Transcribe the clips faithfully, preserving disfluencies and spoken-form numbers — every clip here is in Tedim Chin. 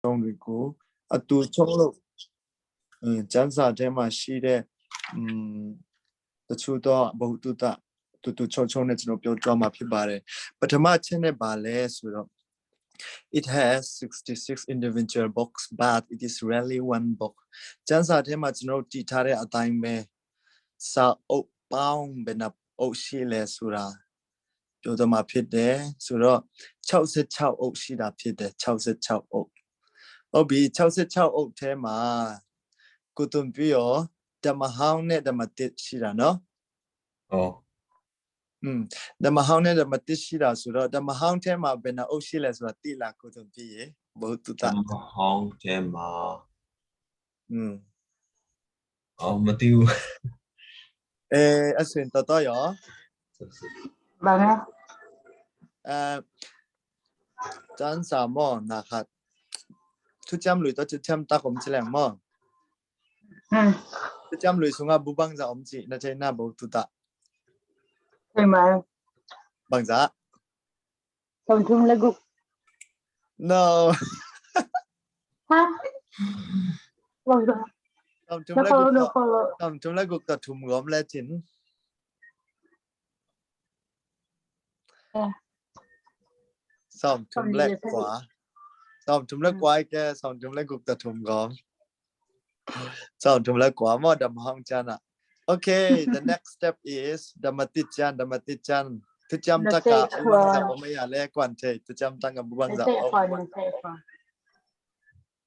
ဆုံးတွေကို အတူချုပ်လို့ ကျမ်းစာထဲမှာရှိတဲ့ တချို့သော ဗဟုသုတ တူတူချုပ်ချုပ်နဲ့ ကျွန်တော်ပြောသွားမှာဖြစ်ပါတယ်။ ပထမအချက်နဲ့ ဘာလဲဆိုတော့ it has sixty-six individual books, but it is really one book. ကျမ်းစာထဲမှာ ကျွန်တော်တို့တည်ထားတဲ့အတိုင်းပဲ စာအုပ်ပေါင်းဘယ်နှစ်အုပ်ရှိလဲဆိုတာ ပြောသွားမှာဖြစ်တယ်ဆိုတော့ ခြောက်ဆယ့်ခြောက်အုပ်ရှိတာဖြစ်တယ်။ ခြောက်ဆယ့်ခြောက်အုပ်။ ဟုတ်ပြီ။ ခြောက်ဆယ့်ခြောက်အုပ်ထဲမှာ ကိုသွန်ပြည့်ရော ဓမ္မဟောင်းနဲ့ ဓမ္မသစ်ရှိတာနော်။ ဟုတ် อืมဓမ္မဟောင်းနဲ့ ဓမ္မသစ်ရှိတာဆိုတော့ ဓမ္မဟောင်းထဲမှာ ဘယ်နှစ်အုပ်ရှိလဲဆိုတာ သိလား ကိုသွန်ပြည့်ရေ ဗဟုသုတ။ ဓမ္မဟောင်းထဲမှာ อืม အော် မသိဘူး။ အဲအဲ့ဆိုရင် တော်တော်ရော ဘာလဲ အဲကျမ်းစာမော့နာခတ်သူကျမ်းလွေတော့သူကျမ်းတတ်ကုန်ချင်လဲမော့ ဟမ် သူကျမ်းလွေဆိုငါဘူဘန်းစာအုပ်ချင် နထဲနာ ဗဟုသုတ သိမှာ ဘန်းစာ သုံးထုံးလက်ကုပ် no ဟာဘန်းစာ သုံးထုံး န လက် follow ကုပ် န follow သုံးထုံး လက်ကုပ် တစ်ထုံး ငုံးလဲချင် အဲ သုံးထုံး လက်ကွာ သုံးထုံး လက်ကွာ ကဲ သုံးထုံး လက်ကုပ် တစ်ထုံး ငုံး သုံးထုံး လက်ကွာ မော့ ဓမ္မဟောင်းကျမ်း okay, the next step is ဓမ္မသစ်ကျမ်း ဓမ္မသစ်ကျမ်း သူကျမ်းတတ်က လက်ကွာ ဘူဘန်းစာအုပ် မရလဲ ကွမ်းချင် သူကျမ်းတတ်က ဘူဘန်းစာအုပ် လက်ကွာလက်ကွာ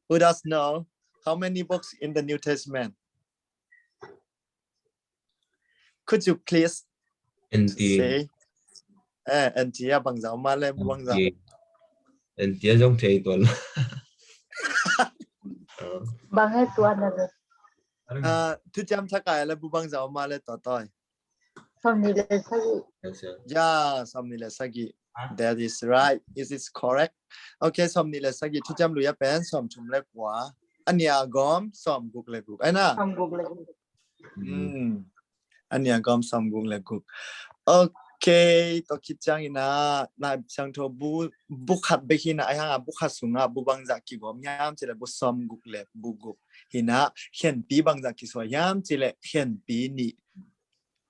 Who does know how many books in the New Testament? Could you please NT say? Eh, NT က ဘန်းစာအုပ် မလဲ ဘူဘန်းစာ NT က NT က zong thei tuan. ဘန်းရဲ့တွားနေတယ် အာသူကျမ်းတတ်က လဲ ဘူဘန်းစာအုပ် မလဲ တော်တော် ဆုံးနေတယ်ဆက် Yeah, ဆယ်နှစ် လက်ဆယ့်ကိုး That is right. Is it correct? Okay, ဆယ်နှစ် လက်ဆယ့်ကိုး သူကျမ်းလွေက ပန် သုံးထုံး လက်ကွာ အနည်းအကောင်း သုံးဂုတ် လက်ကုပ် အဲ့နော် ဆုံးကုပ်လက် อืมอันนี้ก็สองกลุ่มเลยกลุ่ม okay ตัวคิดจังนะ ในเสียงโทร book ขัดไปที่นะ ไอ้ห่าง book ขัดสูงอ่ะ book บางจากกี่กลม ยามจะเลย book สองกลุ่มเลย book กลุ่ม หินะ เขียนปี บางจากกี่สวย ยามจะเลย เขียนปีนี้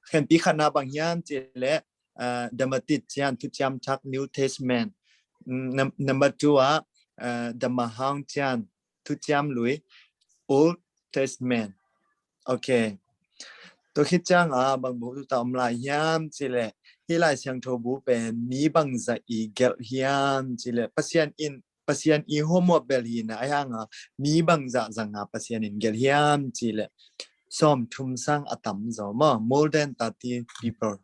เขียนปี ขัดหน้า บาง ยามจะเลย เอ่อ ဓမ္မသစ်ကျမ်း သူကျမ်းတတ် New Testament. อืม number two อ่ะ เอ่อ ဓမ္မဟောင်းကျမ်း သူကျမ်းလွေ Old Testament. Okay. ตัวคิดจังอ่ะ ဘန်း ဗဟုသုတ အုံးလဲ ယမ် ကြည့်လေ ဟိုင်း လိုင်း စံထိုးဘူး ပန် မီး ဘန်း ဇာတ် အံၤ ဂဲလ် ယမ် ကြည့်လေ ပသံၣ် အံၤ ပသံၣ် အံၤ ဟိုး မွဲ ဘဲလ် ဟိုင်း နၤ အယံၤ မီး ဘန်း ဇာတ် ဇာတ် ငါ ပသံၣ် အံၤ ဂဲလ် ယမ် ကြည့်လေ သွမ်ထုမ်သၢင်း အတၢမ် ဇော် မီး more than thirty people.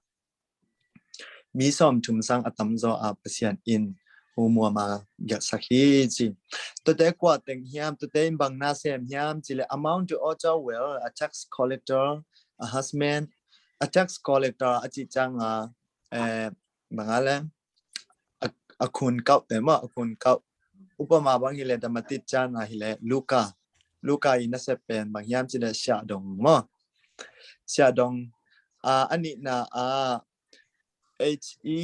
မီး သွမ်ထုမ်သၢင်း အတၢမ် ဇော် အ ပသံၣ် အံၤ ဟိုး မွဲ မၤ ဂဲလ် သၢၣ် ဟိုင်း ကြည့် တၢ်တဲ ကွၢ် တဲင်ႇ ယမ် တၢ်တဲ ဘၣ် နၢ် သၢၣ် ယမ် ကြည့်လေ amount to author, well, a tax collector, a husband, a tax collector အ ကြည့် ကျမ်း ငါ အဲ ဘၣ် ငါ လဲၣ် အ အခွန်ကောက် တဲ မီး အခွန်ကောက် ဥပမာ ဘၣ် ဟိုင်း လဲၣ် ဓမ္မသစ်ကျမ်း နၤ ဟိုင်း လဲၣ် လူကာ လူကာ အံၤ နၢ် သၢၣ် ပၢၼ် ဘၣ် ယမ် ကြည့်လေ ဆရာတော် မီး ဆရာတော် အာ အနံၣ် နၤ အာ H E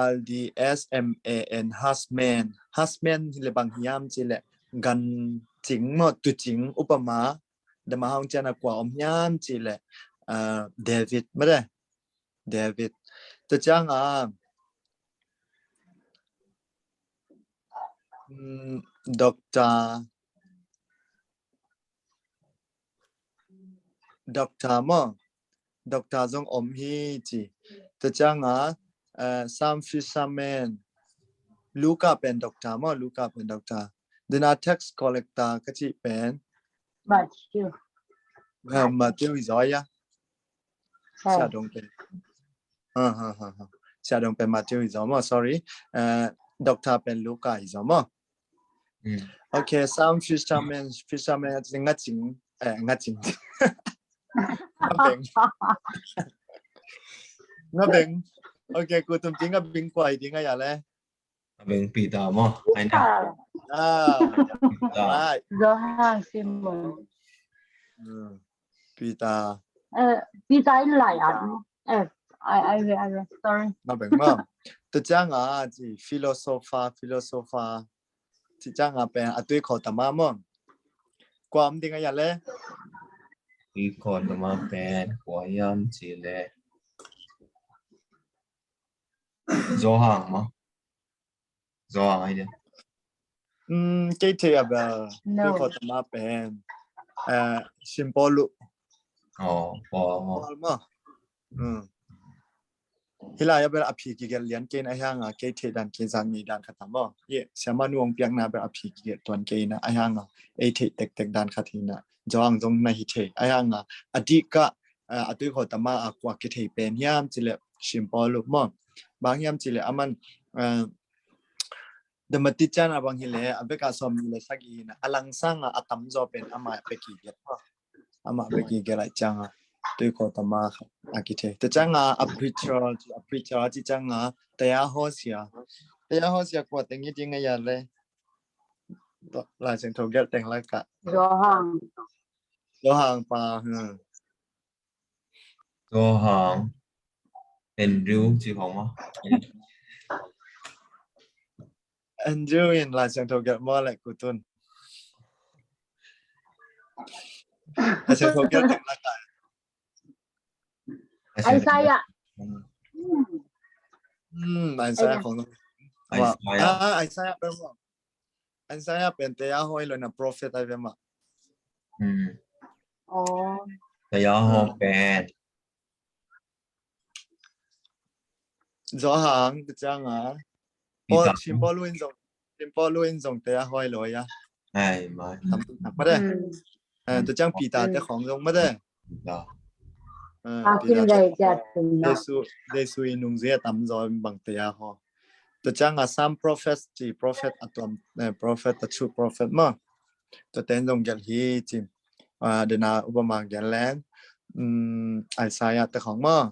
R D S M A N, husband. Husband ဟိုင်း လဲၣ် ဘၣ် ယမ် ကြည့်လေ ဂၢၼ်ၸိင် မီး တူၸိင် ဥပမာ ဓမ္မဟောင်းကျမ်း နၤ ကွၢ် အုံး ယမ် ကြည့်လေ အဲ David မီး တဲ David တၢ်ကျမ်း အာ อืม doctor doctor မီး doctor ဇွန် အုံး ဟိုင်း ကြည့် တၢ်ကျမ်း အာ အဲ some fisherman လူကာ ပၢၼ် doctor မီး လူကာ ပၢၼ် doctor ဒီး နၤ tax collector က ကြည့် ပၢၼ် Matthew အဲ Matthew အံၤ ဇော် ယၤ ဆရာတော် ပၢၼ် ဟၢ ဟၢ ဟၢ ဟၢ ဆရာတော် ပၢၼ် Matthew အံၤ ဇော် မီး sorry အဲ doctor ပၢၼ် လူကာ အံၤ ဇော် မီး อืม Okay, some fishermen, fishermen ငါးဘင် အဲ ငါးဘင် ငါးဘင် Okay, ကိုသွမ် ငါးဘင် ကွၢ် ဒ် ငါး ယၤ လဲၣ် ငါးဘင် ပီတာ မီး အဲ နၤ အာ ပီတာ right. ဇော်ဟန် စီမွန် อืม ပီတာ အဲ ပီတာ အံၤ လဲၣ် အဲ အဲ အဲ အဲ အဲ sorry ငါးဘင် မီး တၢ်ကျမ်း အာ ကြည့် philosopher, philosopher Ci cianga pen a tui kho tama maw. Kua om ding a ya le? Tui kho tama pen kua hiam ci le Johan maw. Johan ai dia. Um, kei thei a bel tui kho tama pen. Uh, Simpaulu. Oh, Paul. Paul maw. Um. Hilai a bel a phi kigelh lian kei in a hianga kei thei dan kei zang ni dan khat a maw. Ye, siama nu ong piakna bel a phi kigelh tuan kei in a hianga ei thei tektek dan khat hi in a. Johan zong na hi thei a hianga a dika a tui kho tama a kua kithei pen hiam ci le Simpaulu maw. Bang hiam ci le aman damatit cian a bang hi le a beka sawm ni le sagi hi in a langsanga a tamzaw pen ama beki gelh maw. Ama beki gelh lai cianga tui kho tama kha a kithei. Te cianga a preacher, a preacher ci cianga taya hosia. Taya hosia kua teng hi ding a ya le. Lai Siangtho gelh teng laka. Johan. Johan pa. Hmm. Johan. Andrew ci khong maw. Andrew in Lai Siangtho gelh maw le kutun. Lai Siangtho gelh teng laka. Isaiah. Hmm, Isaiah khong. Isaiah. Ah, Isaiah pen maw. Isaiah pen taya hoi lo na prophet ai ve maw. Hmm. Oh. Taya hoi pen. Johan te cianga. Paul, Simpaulu in zong, Simpaulu in zong taya hoi lo ya. Ai mai. Tam tam pa de. Hmm. Eh, te ciang Peter te khong zong ma de. Peter. Eh, Peter te khong. Jesu, Jesu i nungzui a tamzaw bang taya hoi. Te cianga some prophets ci prophet a tuam, eh, prophet a true prophet maw. Tua ten zong gelh hi ci. Ah, dena upama gelh leng. Um, Isaiah te khong maw.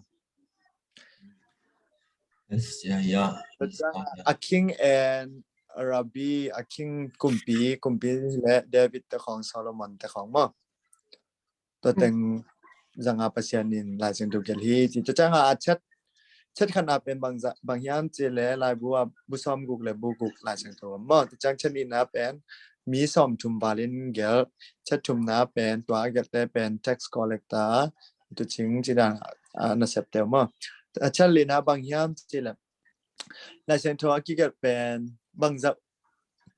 Isaiah. Te cianga a king and a rabbi, a king kumpi, kumpi le David te khong, Solomon te khong maw. Tua teng zanga Pasian in Lai Siangtho gelh hi ci. Tua cianga a chet, chet khatna pen bang hiam ci le laibu a bu sawm guk le bu guk Lai Siangtho maw. Tua ciang chet nihna pen mi sawm thum val in gelh. Chet thumna pen tua a gelhte pen tax collector, tucing ci dan a nasepte maw. A chet lina bang hiam ci le Lai Siangtho a kigelh pen bangzah,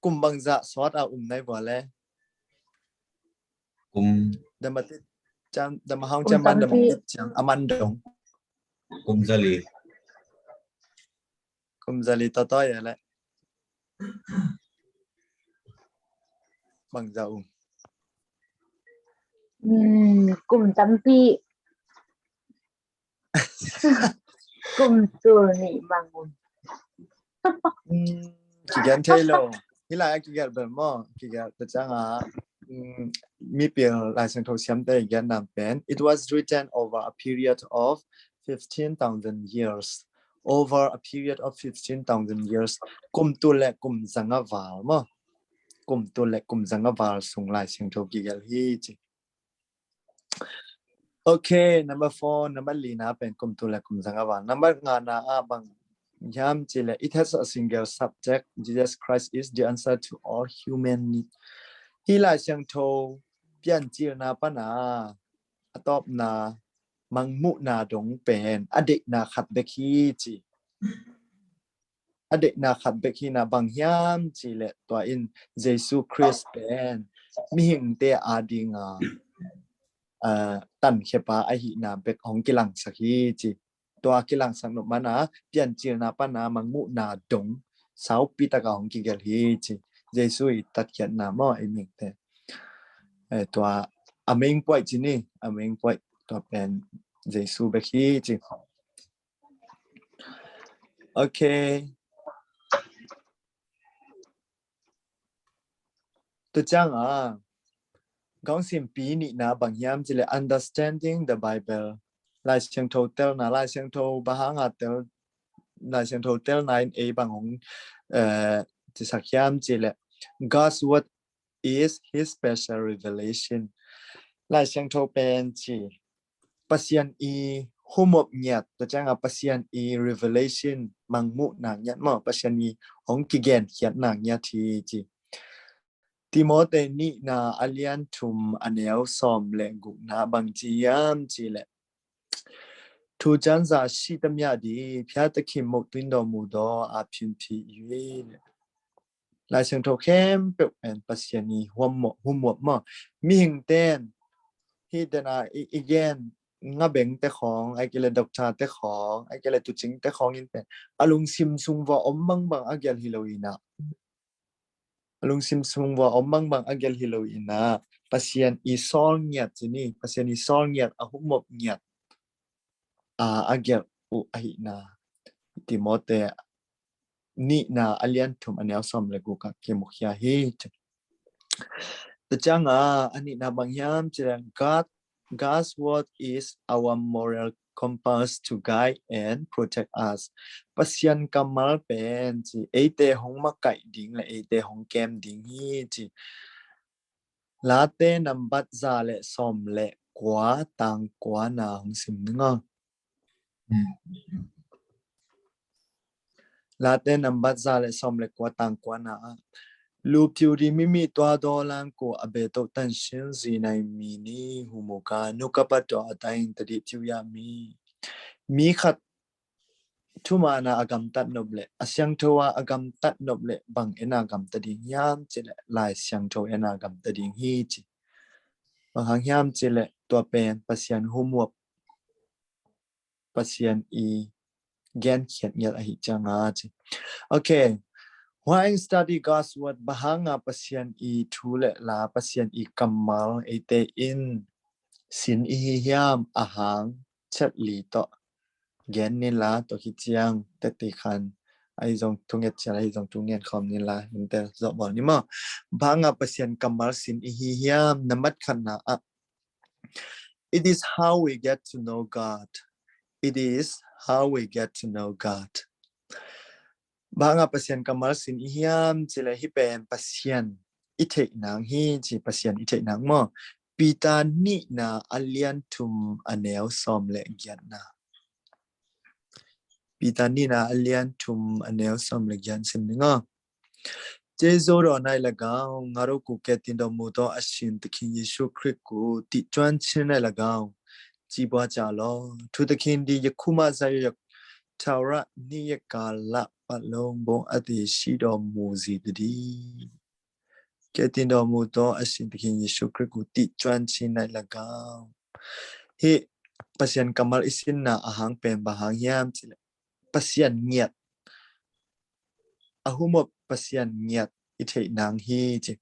kum bangzah sawt a um nai vua le. Kum. Damatit ciang, damahang ciang man damatit ciang a man dong. Kum zali. Kum zali tawtaw ya le. Bangzah um. Hmm, kum tampi. Kum tul nih bang un. Hmm, kigen thei lo. Hilai a kigen bel maw, kigen te cianga, hmm, mipil Lai Siangtho siamte i gen nam pen. It was written over a period of fifteen thousand years. Over a period of fifteen thousand years. Kum tul le kum zanga val maw. Kum tul le kum zanga val sung Lai Siangtho kigen hi ci. Okay, number four, number lina pen kum tul le kum zanga val. Number ngana a bang hiam ci le, it has a single subject, Jesus Christ is the answer to all human need. Hi Lai Siangtho piancilna pana a tawpna mangmuhna dong pen a deihna khat bek hi ci. A deihna khat bek hi na bang hiam ci le tua in Jesu Khrist pen mihingte a dinga, ah, tankhiapa ahihna bek hong kilangsak hi ci. Tua kilangsak nop mana piancilna pana mangmuhna dong saupi taka hong kigelh hi ci. Jesu i tatkhiatna maw i mihingte. Eh, tua a main point ci ni, a main point tua pen Jesu bek hi ci. Okay. Tua cianga kong simpi nihna bang hiam ci le understanding the Bible. Lai Siangtho telna, Lai Siangtho bang hanga tel, Lai Siangtho telna in ei bang hong, eh, cisak hiam ci le God's word is his special revelation. Lai Siangtho pen ci Pasian i humop ngiat, tua cianga Pasian i revelation mangmuhna ngiat maw, Pasian i hong kigenkhiatna ngiat hi ci. Timote nihna a lian thum a neu sawm le gukna bang ci hiam cih leh, thu cianza sih tamiah ding, phiate khim moh tuin dawh mu dawh a phin phi i hi. Lai Siangtho khempeuh pen Pasian i huam maw, humuap maw. Mihing ten hi dena i, i gen ngabeng te khawng, ai kile doctor te khawng, ai kile tucing te khawng in pen a lungsim sung vua om bangbang a gial hi lo inah. A lungsim sung vua om bangbang a gial hi lo inah. Pasian i sawl ngiat ci ni, Pasian i sawl ngiat, a humuap ngiat a, a gial uh ahihna Timote nihna a lian thum a neu sawm le guk ah kimukhia hi. Tua cianga a nihna bang hiam cih leh, God, God's word is our moral compass to guide and protect us. Pasian kammal pen ci, eite hong makaih ding le eite hong kem ding hi ci. Late nambat za le sawm le kua tang kuana hong sim ning aw. Late nambat za le sawm le kua tang kuana ah, luptiu di mimi tua daw lang ko a beto tan shin zi nai mi ni humuka nuka pato a ta ing ta di tiu ya mi. Mi khat thumana a gamtat nop le a siangtho a a gamtat nop le bang ena gamta ding hiam cih leh Lai Siangtho ena gamta ding hi ci. Bang hang hiam cih leh tua pen Pasian humuap, Pasian i genkhiat ngiat ahi cianga ci. Okay. Why study God's word? Bang hanga Pasian i thu le la, Pasian i kammal eite in sin i hi hiam a hang chet li tawh gen ni la, tua khit ciang tete khan ahi zong thunget cial ahi zong thungen khawm ni la, inte zawh bawl ni maw. Bang hanga Pasian kammal sin i hi hiam? Nambat khatna ah, it is how we get to know God. It is how we get to know God. Bang hanga Pasian kammal sin i hiam cih leh hih pen Pasian i theih nang hi ci, Pasian i theih nang maw. Peter nihna a lian thum a neu sawm le giatna. Peter nihna a lian thum a neu sawm le giat sim ning aw. Cei zo daw nai lagau, nga ro ku ke tin daw mu daw a sin takin Yesu Khrist ku ti cuan chin nai lagau. Ci bua ca law. Thu takin di ya khuma za ya thaura ni ya ka la pa long bong a ti si daw mu zi ta di. Ke tin daw mu daw a sin takin Yesu Khrist ku ti cuan chin nai lagau. Hih Pasian kammal i sinna a hang pen bang hang hiam cih leh Pasian ngiat, a humuap Pasian ngiat i theih nang hi ci.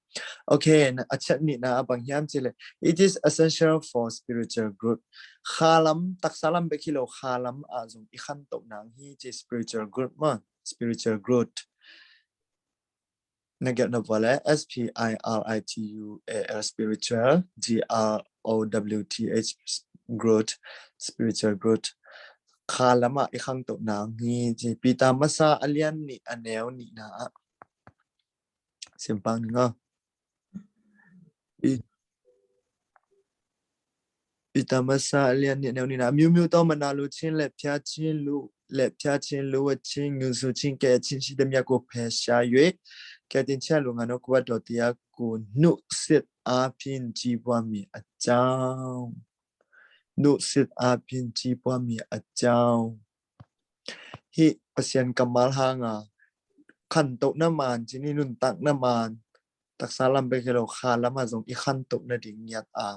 Okay, a chat nihna a bang hiam cih leh it is essential for spiritual growth. Khalam, taksa lam bek hi lo, khalam a zong i khantoh nang hi ci, spiritual growth maw, spiritual growth. Na gelh na vua le S P I R I T U A L, spiritual, G R O W T H, growth, spiritual growth. Khalam ah i khangtoh nang hi ci. Peter masa a lian nih a neu nihna ah simpang ning aw. Peter masa a lian nih a neu nihna, မျိုးမျိုးသောမနာလိုခြင်း လှည့်ဖြားခြင်း လိုလှည့်ဖြားခြင်း လိုအပ်ခြင်း ငြိမ်ဆူခြင်း ကယ်ခြင်းရှိသမျှကို ဖယ်ရှား၍ ကယ်တင်ခြင်းအလိုငှာ နှုတ်ကပတ်တော်တရားကို နှုတ်ဆက်အားဖြင့် ကြီးပွားမည်အကြောင်း နှုတ်ဆက်အားဖြင့် ကြီးပွားမည်အကြောင်း Hih Pasian kammal hanga khantohna man ci ni, nuntakna man, taksa lam bek hi lo, khalam ah zong i khantohna ding ngiat a,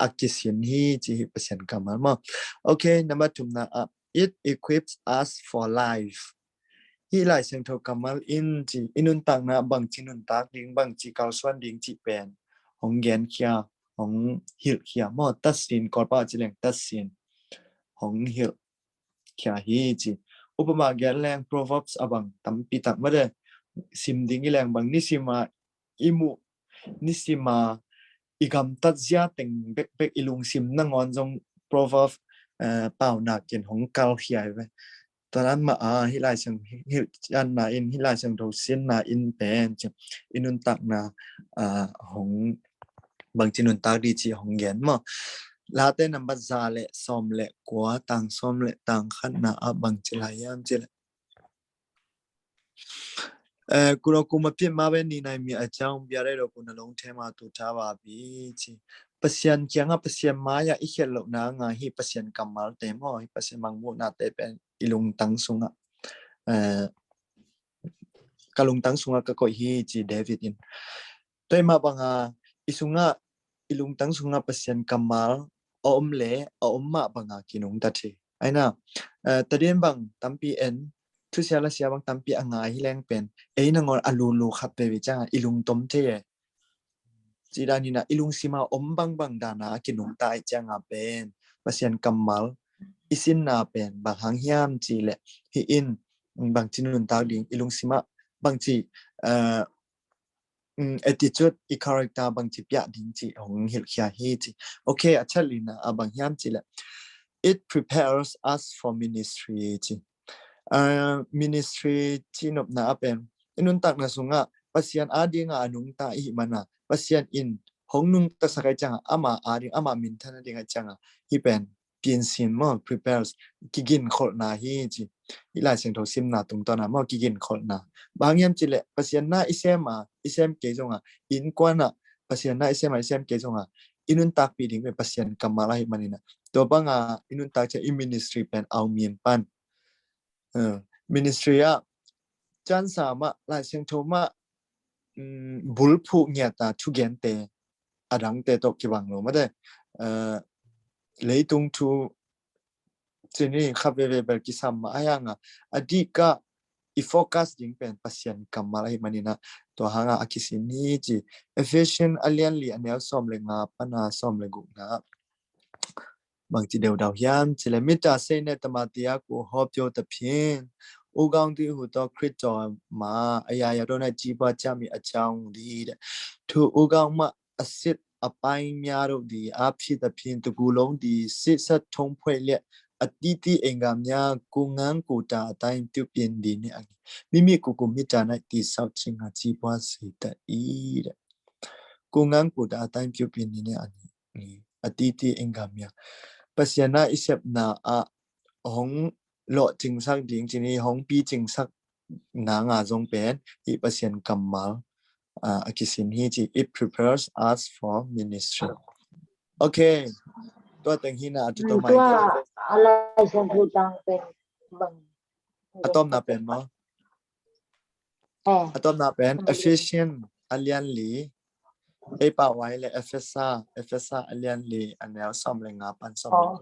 a kisin hi ci hih Pasian kammal maw. Okay, nambat thumna ah, it equips us for life. Hih Lai Siangtho kammal in ci, i nuntakna bangci nuntak ding, bangci kalsuan ding cih pen hong genkhia, hong hilhkhia maw, tasin, Kawlpa ci leng tasin, hong hilh khia hi ci. Upama gen leng Proverbs a bang tampi tak mah de, sim ding i leng bang nisima i muh, nisima i gamtat zia teng bekbek i lungsim nangawn zong Proverbs, eh, paunak in hong kalkhia hi ve. Tua nan mah a, hih Lai Siang, hih cianna in, hih Lai Siangtho sinna in pen ci, i nuntakna, ah, hong bangci nuntak di ci hong gen maw. Late nambat za le sawm le kua, tang sawm le tang khatna ah bangci lai hiam cih leh, အဲ၊ ကိုယ်တော်ကိုမပြစ်မှားဘဲနေနိုင်မည်အကြောင်း ဘုရားရဲ့တော်ကို နှလုံးထဲမှာသိုထားပါပြီ။ ကြည့်၊ ပစံကံက ပစံမါယအီဟက်လုံနာငါဟိ၊ ပစံကမ္မလ်တဲမော်၊ ပစံမင်မုနာတဲပဲ၊ အီလုင်တန်းစုငါ၊ အဲ၊ ကလုင်တန်းစုငါကကိုဟိ၊ ကြည့်၊ ဒေးဝိဒ်အင်း တဲမဘင်ဂါ၊ အီစုငါ၊ အီလုင်တန်းစုငါ ပစံကမ္မလ် အအိမ်လဲ၊ အအိမ်မဘင်ဂါ ကီနုင်တတ်ဟိ။ အဲနာ၊ အဲ၊ တဒင်းဘင်တမ်ပီအဲန်၊ ထူဆရာလဆရာဘင်တမ်ပီအငါဟိလဲင်ပဲ၊ အဲ၊ နငေါ်အလူလူခပ်ပဲ၊ ဝိကျါ၊ အီလုင်တုမ်တဲ၊ ကြည့်၊ ဒါနံနာ၊ အီလုင်စီမါအိမ်ဘင်ဘင်ဒါနာ ကီနုင်တတ်ဟိကျါ၊ ပဲ၊ ပစံကမ္မလ် အီစံနာပဲ၊ ဘင်ဟိုင်ဟိမ်၊ ကြည့်၊ လဲဟိအင်း၊ ဘင်ကျီနုင်တတ်ဒင်း၊ အီလုင်စီမါ၊ ဘင်ကျီ၊ အဲ၊ အမ်၊ attitude၊ အီcharacter ဘင်ကျီပြတ်ဒင်း၊ ကြည့်၊ ဟိုင်ဟိလ်ခိဟိ၊ ကြည့်။ โอเค၊ အချက်လီနာ၊ အဘင်ဟိမ်၊ ကြည့်၊ လဲ၊ it prepares us for ministry၊ ကြည့်။ အဲ၊ ministry ကျီနုပ်နာအပဲ၊ အီနုင်တတ်နာစုငါ၊ ပစံအါဒင်းအနုင်တတ်ဟိမနာ၊ ပစံအင်း၊ ဟိုင်နုင်တတ်စကအိကျါ၊ အမါအါဒင်း၊ အမါမင်ထနာဒင်းအကျါ၊ ဟိပဲ၊ ပျင်စင်မော်၊ prepares၊ ကီကင်ခုလ်နာဟိ၊ ကြည့်၊ အီလာစံထုးစံနာတုင်တနာမော်၊ ကီကင်ခုလ်နာ၊ ဘင်ဟိမ်၊ ကြည့်၊ လဲ၊ ပစံနာအီစဲမါ၊ အီစဲမကဲစုငါ၊ အင်းကွနာ၊ ပစံနာအီစဲမါ၊ အီစဲမကဲစုငါ၊ အီနုင်တတ်ပီဒင်းပဲ၊ ပစံကမ္မလ်ဟိမနံနာ၊ တဲဘင်ဂါ၊ အီနုင်တတ်ကျါ၊ အီ ministry ပဲ၊ အအိမ်မင်ပန်၊ အဲ၊ ministry အ၊ ကျန်စာမ၊ လာစံထုးမ၊ အမ်၊ ဘူလ်ဖူငိယတာ၊ ထူဂဲန်တဲ၊ အဒင်တဲ၊ တကီဘင်လိမတဲ၊ အဲ၊ လေတုင်ထူ၊ ကြည့်၊ နံခပ်ပဲ၊ ပဲ၊ ပဲ၊ ကီစမ်မ၊ အယါငါ၊ အဒိက၊ အီ focus ဒင်းပဲ၊ ပစံကမ္မလ်ဟိမနံနာ၊ တဲဟိုင်ဂါ၊ အကီစံဟိ၊ ကြည့်၊ အီဖ့စံအလံလံ အနဲစုမ်လဲငါပနာ၊ စုမ်လဲဂုနာ၊ ဘင်ကျီဒဲဝ်ဒဝ်ဟိမ်၊ ကြည့်၊ လဲ၊ မေတ္တာစိတ်နဲ့ သမ္မာတရားကို ဟောပြောသဖြင့် ဦးခေါင်းတည်းဟူသော ခရစ်တော်မှာ အရာရာတို့၌ ကြီးပွားကြမည်အကြောင်းတည်း။ ထိုဦးခေါင်းမှ အဆစ်အပိုင်းများတို့သည် အားဖြစ်သဖြင့် တစ်ခုလုံးသည် စေ့စပ်ထုံးဖွဲ့လျက် အသီးသီးအင်္ဂါများ ကိုယ်ငန်းကိုယ်တာအတိုင်း ပြုပြင်သည်နှင့်အညီ မိမိကိုယ်ကို မေတ္တာ၌ တည်ဆောက်ခြင်းငှာ ကြီးပွားစေတတ်၏တဲ့။ ကိုယ်ငန်းကိုယ်တာအတိုင်း ပြုပြင်သည်နှင့်အညီ အသီးသီးအင်္ဂါများ၊ ပစံနာအီစဲပနာအ၊ ဟိုင် လော့ကျိန်စက်ဒင်း၊ ကြည့်၊ နံဟိုင်ပီကျိန်စက်နာငါစုံပဲ၊ အီ ပစံကမ္မလ်၊ အဲ၊ အကီစံဟိ၊ ကြည့်၊ it prepares us for ministry. โอเค၊ တဲတ့ၢ်ဟိနာ၊ အတူတူမၤ၊ တဲ၊ အလိုင်စံထုးတန်ပဲ၊ အတူတူမၤပဲ၊ မ၊ အဲ၊ အတူတူမၤပဲ၊ အီဖ့စံအလံလံ၊ အီ ပဝါလဲ အီဖ့စါ၊ အီဖ့စါအလံလံ အနဲစုမ်လဲငါပနာ၊ စုမ်လဲ၊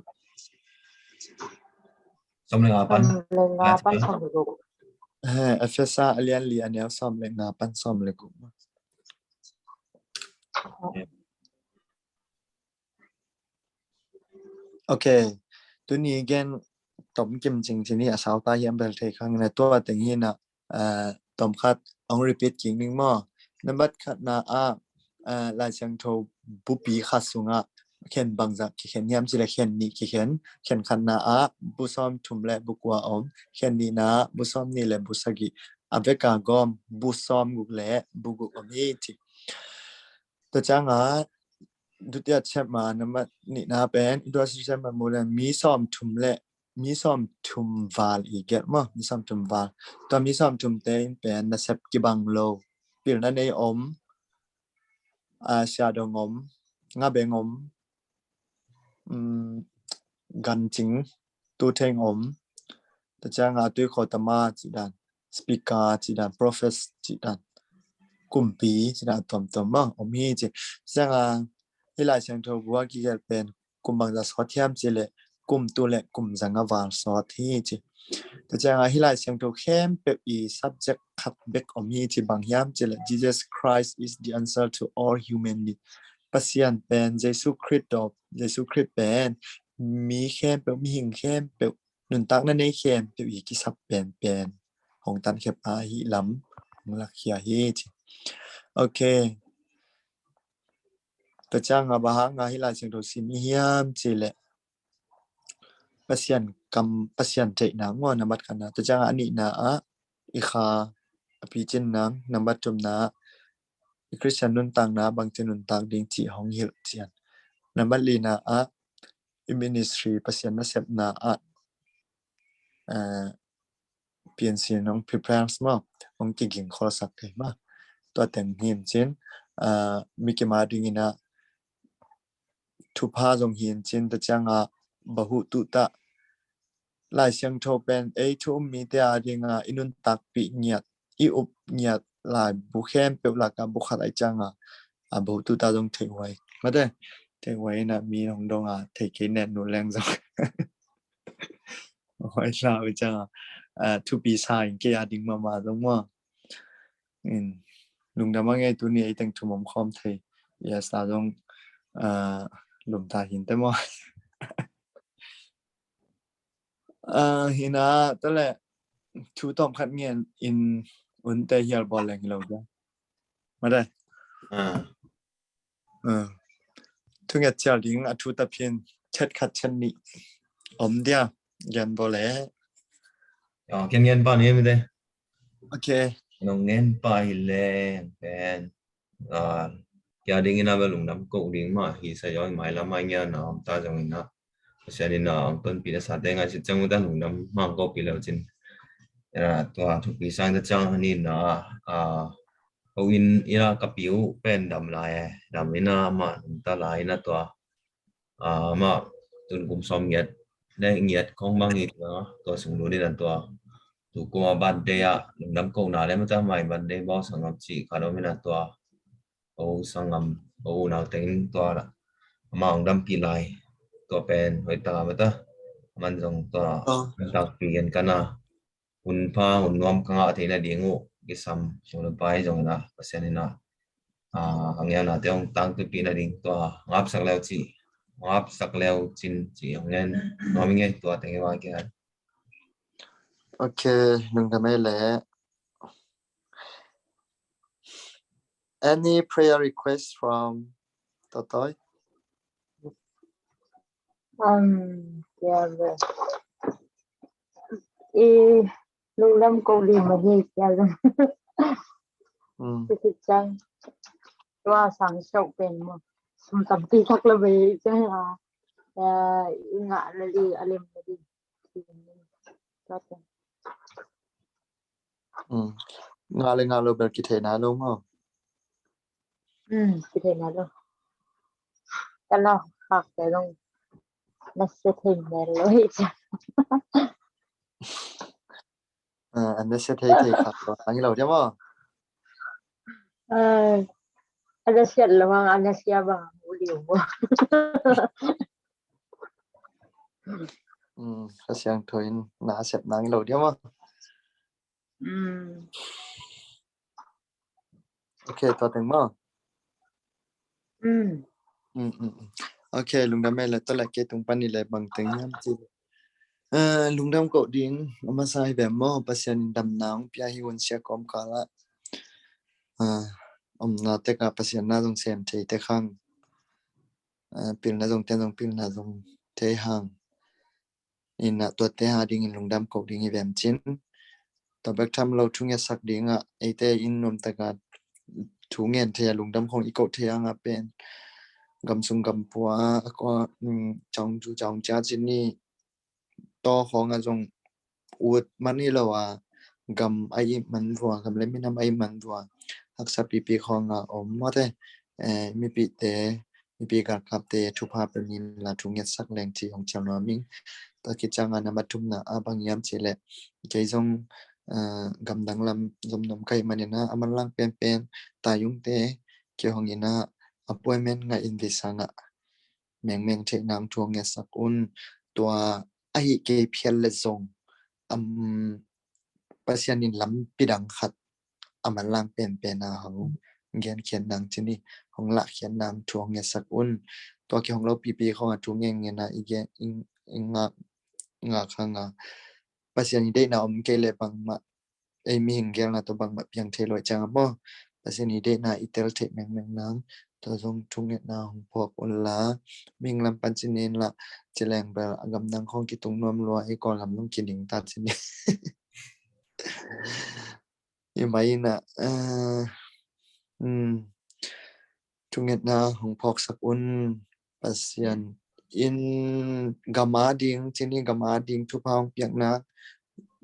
စုမ်လဲငါပနာ၊ စုမ်လဲငါပနာ၊ စုမ်လဲဂု၊ အဲ၊ အီဖ့စါအလံလံ အနဲစုမ်လဲငါပနာ၊ စုမ်လဲဂု။ โอเค၊ တုၤနံၤကဲ တွမ်ကိမ်ကျိန်ကျိန်နံ အစၢ်တၢ်ယမ်ဘဲလ်ထဲခါန့ၣ် တဲတ့ၢ်ဟိနာ၊ အဲ၊ တွမ်ခတ်၊ အောင် repeat ကျိန်နံမီၢ်၊ နံပါတ်ခတ်နာအ၊ အဲ၊ လိုင်စံထုးဘူပီခတ်စုငါ၊ ခဲနဘင်စၢ်ကီခဲနယမ်၊ ကြည့်၊ လဲခဲနံကီခဲန၊ ခဲနခတ်နာအ၊ ဘူစုမ်ထုမ်လဲဘူကွာအီၤ၊ ခဲနံနာ၊ ဘူစုမ်နံလဲဘူစကံ၊ အဝဲကၢ်ဂီၢ်၊ ဘူစုမ်ဂုၢ်လဲဘူဂုၢ်အီၤ၊ ကြည့်၊ တဲကျါ၊ ဒုတိယချက်မှာ၊ နံပါတ်နှစ်နာပဲ၊ ဒုတိယချက်မှာ၊ မီးစုမ်ထုမ်လဲ၊ မီးစုမ်ထုမ်ဝါလ်အံၤကဲးမီၢ်၊ မီးစုမ်ထုမ်ဝါလ်၊ တဲမီးစုမ်ထုမ်တဲပဲ၊ နစဲးကီဘင်လိၤ၊ ပျိလ်နါန့ၣ်အိမ်၊ အဲ၊ ဆရာတော်အိမ်၊ ငါးဘီအိမ်၊ อืม၊ ဂန်ကျိန်၊ တူထ့ၣ်အိမ်၊ တဲကျါ၊ အတွေးခေါ်သမားကျိန်၊ speakerကျိန်၊ prophetကျိန်၊ ကုမ်ပီကျိန်၊ အတွမ်တွမ်မီၢ်၊ အိမ်ဟံၣ်ကျိန်၊ တဲကျါ၊ ဟံၣ်လိုင်စံထုးဘူကီကဲးပဲ၊ ကုမ်ဘင်စၢ်စီထံၣ်ယမ်၊ ကြည့်၊ လဲကုမ်တူလဲကုမ်စၢ်ငါဝါလ်စီထံၣ်၊ ကြည့်၊ တဲကျါ၊ ဟံၣ်လိုင်စံထုးခဲမ်ပဵုပ်အံၤ subject ခတ်ဘဲးအိမ်ဟံၣ်၊ ကြည့်၊ ဘင်ယမ်၊ ကြည့်၊ လဲ Jesus Christ is the answer to all human need၊ ပစံပဲ၊ ယ့ၣ်ၡူးခရံာ်ဒီး၊ ယ့ၣ်ၡူးခရံာ်ပဲ၊ မီးခဲမ်ပဵုပ်၊ မီးဟံၣ်ခဲမ်ပဵုပ်၊ နုၢ်တၢ်နၢ်န့ၣ်ခဲမ်ပဵုပ်အံၤ ကီးစပ်ပဲ၊ ပဲ၊ ဟိုင်တၢ်ခဲပ်ဢါဟံၣ်လမ်၊ ဟိုင်လၢ်ခံဟံၣ်၊ ကြည့်၊ โอเค၊ တဲကျါ၊ ဘၣ်ဆၣ်ဟံၣ်လိုင်စံထုးစံးမီးယမ်၊ ကြည့်၊ လဲ ပစံကမ်၊ ပစံထိၣ်နာမီၢ်၊ နံပါတ်ခတ်နာ၊ တဲကျါ၊ အနံၣ်နာအ၊ အီခါ၊ အပျီကျိန်နၢ်၊ နံပါတ်ထုမ်နာ၊ အီခရံာ်စတၢၢ်နုၢ်တၢ်နာ၊ ဘင်ကျိန်နုၢ်တၢ်ဒင်း၊ ကြည့်၊ ဟိုင်ဟီလ်ကျိန်၊ နံပါတ်လံနာအ၊ အီ ministry၊ ပစံနစဲးနာအ၊ အဲ၊ piansin hong prepare maw, hong kiging kholsak thei maw. Tua teng hi in cin, ah, mi kim a dingin ah thupha zong hi in cin, tua ciangah bahuh tuhtah Lai Siangtho pen ei thu um mite a dingah i nuntakpih ngiat, i up ngiat laibu khempeuh lakah bu khat ahi ciangah, a bahuh tuhtah zong theihuai. Mate, theihuai in ah mi hong dong a, thei kei nen nu leng zong. Huai sa uh ciangah, ah, thupi sa in kei a ding mahmah zong maw. In, lungdam a ngei tuni ei teng thum om khawm thei. Yes, ta zong, ah, lum ta hi in te maw. Ah, hi in ah, tua leh, thu tawm khat ngen in un te hial bawl leng hi lo dia. Mate. Ah. Ah. Thu nget cial ding a thu ta phin, chet khat chet nih om dia, gen bawl leh. Oh, ken ngen pah ni mi te. Ok. Nong ngen pah hi leng pen, ah, kei a dingin ah bel lungdam koh ding mah hi sa, i mailam a ngian a om ta zongin ah, Pasian in ah hong tonpih na sate ngaihsut ciang uh ta lungdam hong kohpih leu cin. Ah, tua thupi sang ta ciang hi in ah, ah, ko inn in ah ka pi uh pen dam lai e, dam in ah amah nungta lai in ah tua, ah, amah tun kum sawm ngiat, ne ngiat khong bang hi tua, tua sung lut in ah tua, tu kum a birthday ah lungdam kohna le mata mai birthday bawl sangam cih khat om in ah tua, ko sangam, ko unau teng in tua la, amah hong dampih lai, tua pen hoih ta mata, aman zong tua, oh, dampih gen ka na, hun pha hun nuam ka ngah theihna ding uh kisam sung le pai zong in ah Pasian in ah, ah, a ngeina te hong tangtupih nading tua ngapsak leu cih, ngapsak leu cin cih hong ngen nuam i ngei tua teng i va kian. Ok, lungdam ei leh. Any prayer request from Totoi? Um, yeah, but i lungdam ko li ma hi kya zong. Mm. Sisi chang. Tua sang sok pen mo. Sum tampi tak la ve chang a. Ya, i ngah la li, a lem la li. Mm. Ngah le ngah lo bel kithei na lo mo. Mm, kithei na lo. Ka na khak te long. Na se thei na lo hi cha. Ah, an na se thei thei khak lo. Ang lo dia mo. Ah, an na se lo, ang an na se ba u liu mo. Mm, Kha Siangtho in na sep nang lo dia mo. Mm. Ok, tua teng mo. Mm. Mm, mm, mm. Ok, lungdam ei leh, tua leh kei tung pan i leh bang teng hiam ci. Eh, lungdam ko ding a masa hi ve mo, Pasian in damna hong pia hi un sia kawmkal ah. Eh, omna tek ah Pasian na zong sem thei tek hang. Eh, pilna zong ten zong pilna zong thei hang. In ah tuate a dingin lungdam ko ding hi vem cin. Tua bek tham lo thu ngetsak ding ah eite in nuam tak a thu ngen thei a lungdam khong i ko thei ang ah pen gam sung gam pua a ko, um, caung cu caung cia cin ni taw khong ah zong ut man hi lo a gam a i man vua, gam le minam a i man vua haksa pipi khong a om mawte, eh, mipite mipi galkapte thupha pe min la thu ngetsak leng ci hong ciang nuam ing. Tua kicang a na mathumna a bang hiam ci leh kei zong, eh, gamdang lam zom nuam ka hih manin ah a manlang penpen taiyungte kei hong in ah appointment ngah in visa ngah mengmeng theih nang thu hong ngetsak un. Tua ahi kei phial le zong, am, Pasian in lampi dang khat a manlang penpen a hong genkhiat nang cin hi, hong lahkhiat nang thu hong ngetsak un. Tua kei hong lo pipi khong a thu ngen ngen a i gen, i, i ngak, ngak hang a Pasian i deihna om kei leh bangmah ei mihing gelna tawh bangmah piang thei lo i ciang a maw. Pasian i deihna i tel theih mengmeng nang tua zong thu ngetna hong phawk un la, mihing lam pan cin in la ci leng bel a gamdang khong kitung nuam lua, ei Kawlgam zong kining ta cin in. I mai in ah, eh, um, thu ngetna hong phawksak un. Pasian in gam a ding, cin in gam a ding thupha hong piakna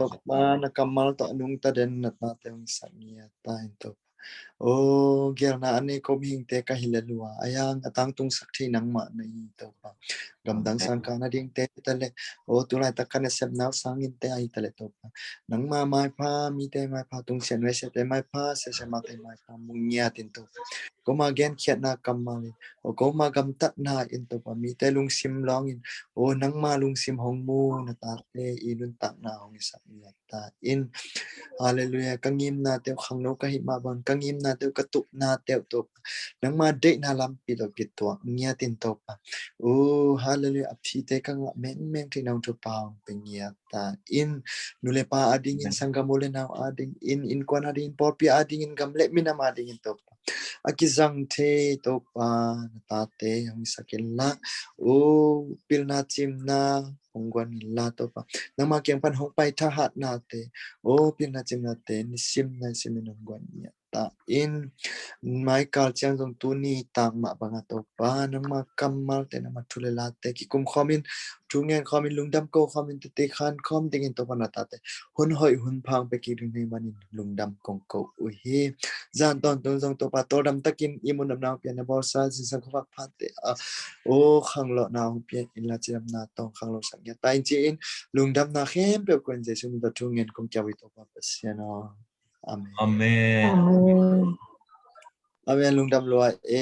Topa, na kammal tawh a nungta den natnate hong sak ngiat ta in Topa. O, gelna a nei ko mihingte ka hi le lua, a yang a tangtungsak thei nangmah na hi Topa. Gamdang sangkah nadingte hi ta leh, o, tulaitak ka nasepna uh sangin te ahi ta leh Topa, nangma maipha, mite maipha, tungsiah nuaisiahte maipha, siasiamate maipha mu ngiat in Topa, koma genkhiatna kammal in, o, koma gamtatna in Topa, mite lungsim lawngin, o, nangma lungsim hong mu, na tate i nuntakna hong hisak ngiat ta in. Halleluiah. Ka ngimnate uh, khangno ka hih mah bangin ka ngimnate uh, ka tupnate uh Topa, nangma deihna lampi tawh kituak ngiat in Topa. O, halleluiah. A phite ka ngah mengmeng thei nong thupha hong pia ngiat ta in. Nu le pa adingin, sanggam u le nau adingin, innkuan adingin, pawlpi adingin, gam le minam adingin Topa, a kizang thei Topa, na tate hong hisak inla, o, pilna cimna hong guan inla Topa, nangma kiang pan hong pai thahatnate, o, pilna cimnate nisim naisim in hong guan ngiat ta in. Maikal ciang zong tuni tak mah banga Topa, nangma kammalte, nangma thu le late kikum khawmin, thu ngen khawmin, lungdam ko khawmin, tete khan khawm dingin Topa, na tate hun hoih hun pha hong pia kik ding hi manin lungdam kong ko uh hi. Zan tawntung zong Topa, tawldam takin i mun damna hong pia, na bawlsa zingsang khuavak phate ah, o, khanglawhna hong pia inla, cidamna tawh khanglosak ngiat ta in ci-in, lungdamna khempeuh ko in Jesu min tawh thu ngen kong kiau hi Topa Pasian aw. Amen. Amen. Amen. Amen. Lungdam lua e.